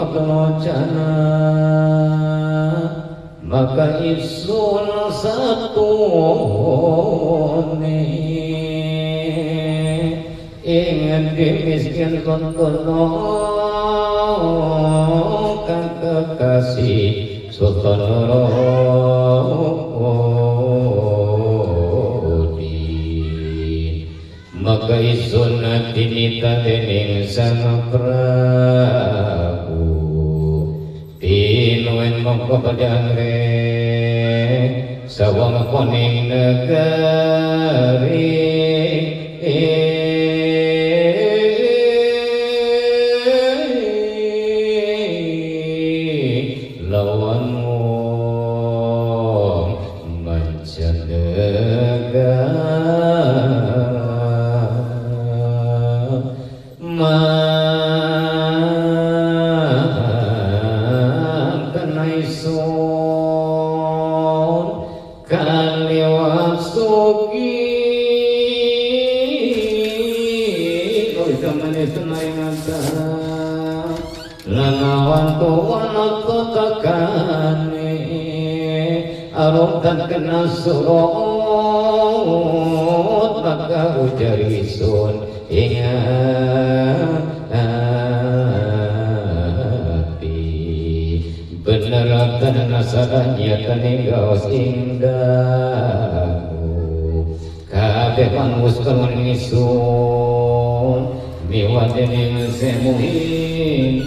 Abdul maka isun satu ingin dimiskin kontono kang kekasih Sultan Nuruddin maka isun dinita dening Sang Prabu tinuwen mongko padangre sawang koning negeri lawan wong mancanegara mangkanaisun kaliwat sugi langawan tuan tekane arum tan kena surut maka ujar isun ing ati bener tan nasalah nyatane gaos ing daku kabeh pangus kalon isun miwat dening Semuhidin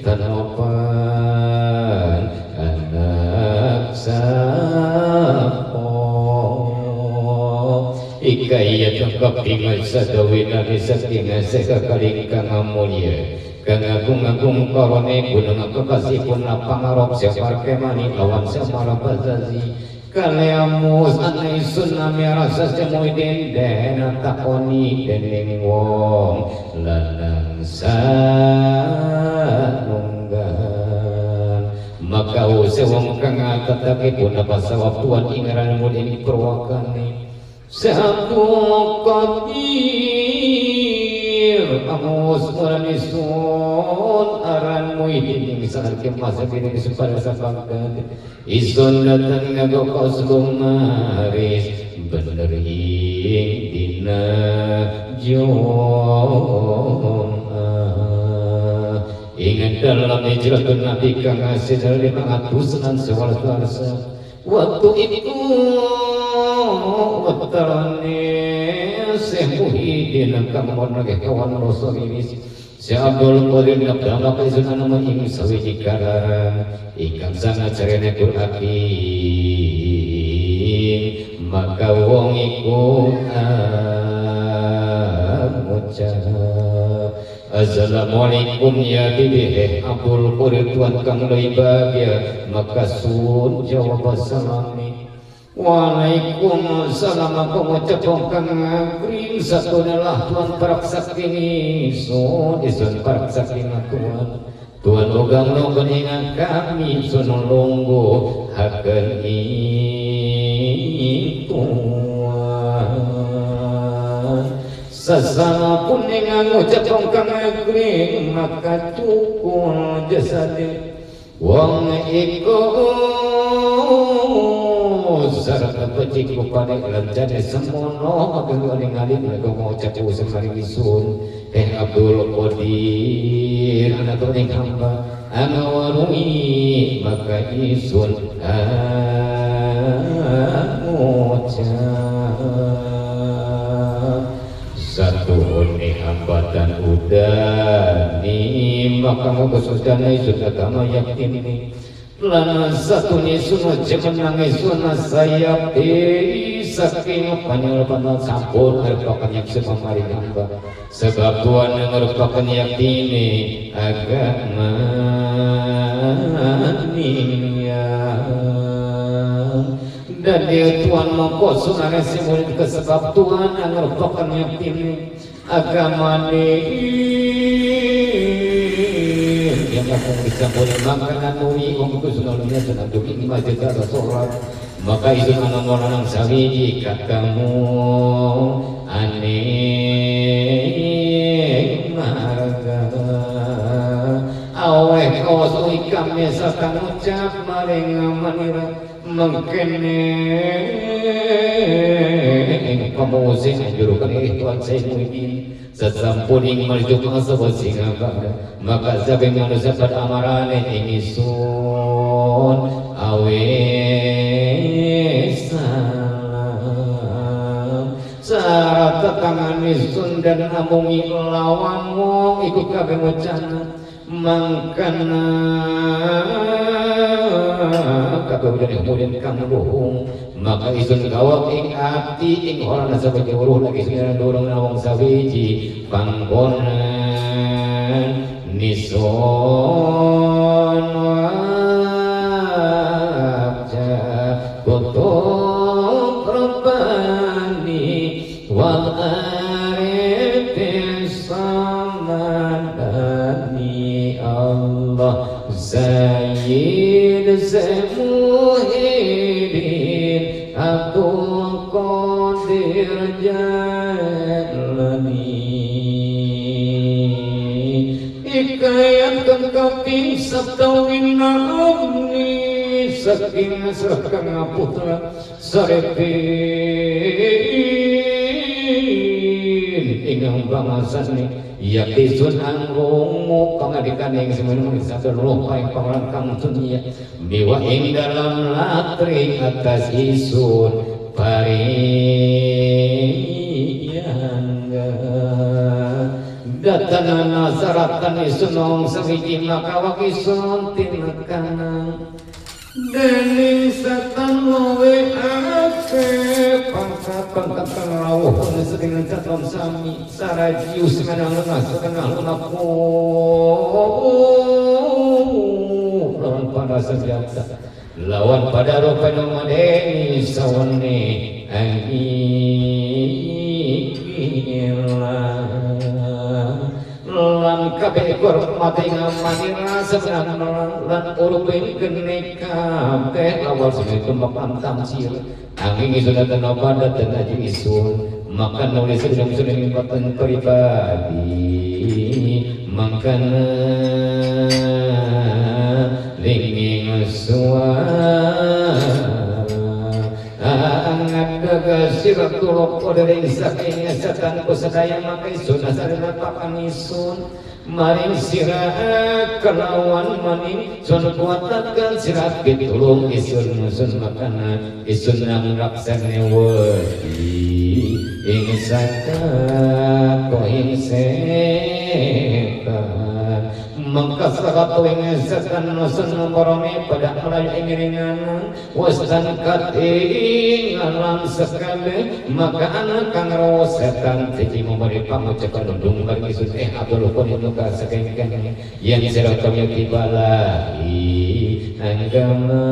tanopan anak sapo ikaya tengkap sadawina saking seka kaling kang mulya kang agung-agung karone gunung kekasihpun pangarep separ kemani lawan semar bazazi kaleamus anai sunami rasa semuidin den takoni dening wong lanang sanunggan maka use wong kang teteki punapa sawab tuan ing aran mudin perwakane satu qadir amus muranisun aran muidin ing sanarke masa dene supaya sapangkan isun datang ngago koslumaris bener ing dina Jumat ing dalam hijratun Nabi kang asih 511 waktu itu wetarane Syekh Muhyiddin kang monake kawan Rasulullah Syekh Abdul Qadir nabdama kaisunan ing sawiji kalaran ingkang sangat jarene Qur'an maka wong iku ngucap Assalamualaikum ya bibi Abdul Qadir tuan kang leuwih bahagia maka sun jawab salami Waalaikumsalam aku ngucap kang ngagring satunalah tuan parak sakti sun isun parak sakti tuan tuan ugang longgon ingat kami sun longgo haken ing tuan sesama pun ingat ngucap kang ngagring maka cukul jasade wong iku sarta becik rupane lencane semono agung aling-aling mereka ngucap usaha wisun eh Abdul Qadir anak ning hamba anwarui maka isun ngucap satu ni hamba dan udani maka khususnya isun agama yakin lan satu ni sun jemenang isun sayap saking panyelupan sampun merupakan yang semamari hamba sebab tuan merupakan yaktini agama dan dia tuan mongko sunane simulit kesebab tuan merupakan yaktini agama yang akan bisa boleh makanan nui wong iku sunalunya sunat dugi masjid atau sholat maka itu anak-anak sawiji katamu anak kami kang ucap maring manira mangkene ing pamusi anjurukan Tuhan Syekh Muhyiddin sasampun ing marjuk sing maka saben manusia pada amarane ing isun awe salam sarata tangan isun dan amungi lawan wong iku kabeh wacana mangkana kabeh udan kemudian kang luhung maka isun gawak ing ati ing ora sebagai weruh lagi isun dorong wong sawiji panggonan nison wajah kutub rabbani wal arifin samadani Allah Sayyid Muhyiddin Abdul Qadir Jailani Hikayat kang kaping sabtawina amni saking sakang putra Saripin ingkang bangasane yakti sun angrongo pangadikan ing semono sabda roh paing pangeran kang dunya miwa ing dalam latri atas isun pariyangga datana nasaratan isun wong sawiji maka wakisun tinekana dening setan luwe ake pangkat-pangkat rawuh sedeng catom sami sarajiu semenang lengah setengah lumaku lawan pada senjata lawan pada rupa madeni sawane lan kabeh ekor mati ngamanira sebenang lan urupin gene kabeh awal sing tumpang tamsir angin isun dan pada dan aji isun maka nulis sedang sedang paten pribadi mangkana linging suara angat gagasir tulok dari saking setan kusadaya maka isun asarina pakan isun maring sira kelawan maning sun kuatakan sirat pitulung isun sun makana isun nang raksane wedi ing saka ing setan mangka sakat ing setan sun marane pada melayu ing ringanan wastan kating alam sekale maka anak kang rawo setan siji memberi pangucapan undung bareng isun Abdul Qon itu saking kene yen sira kami tibalahi anggama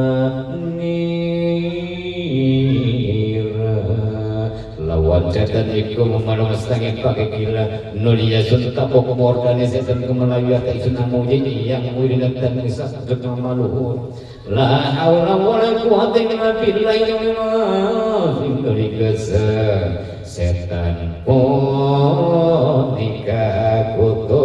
nira lawan setan iku memarang setengah pakai gila nulia sun tapok mordane setan kemelayu ata isun amuji yang muridin dan kisah maluhur la haula wala quwata illa billahil azim dari setan punika kutu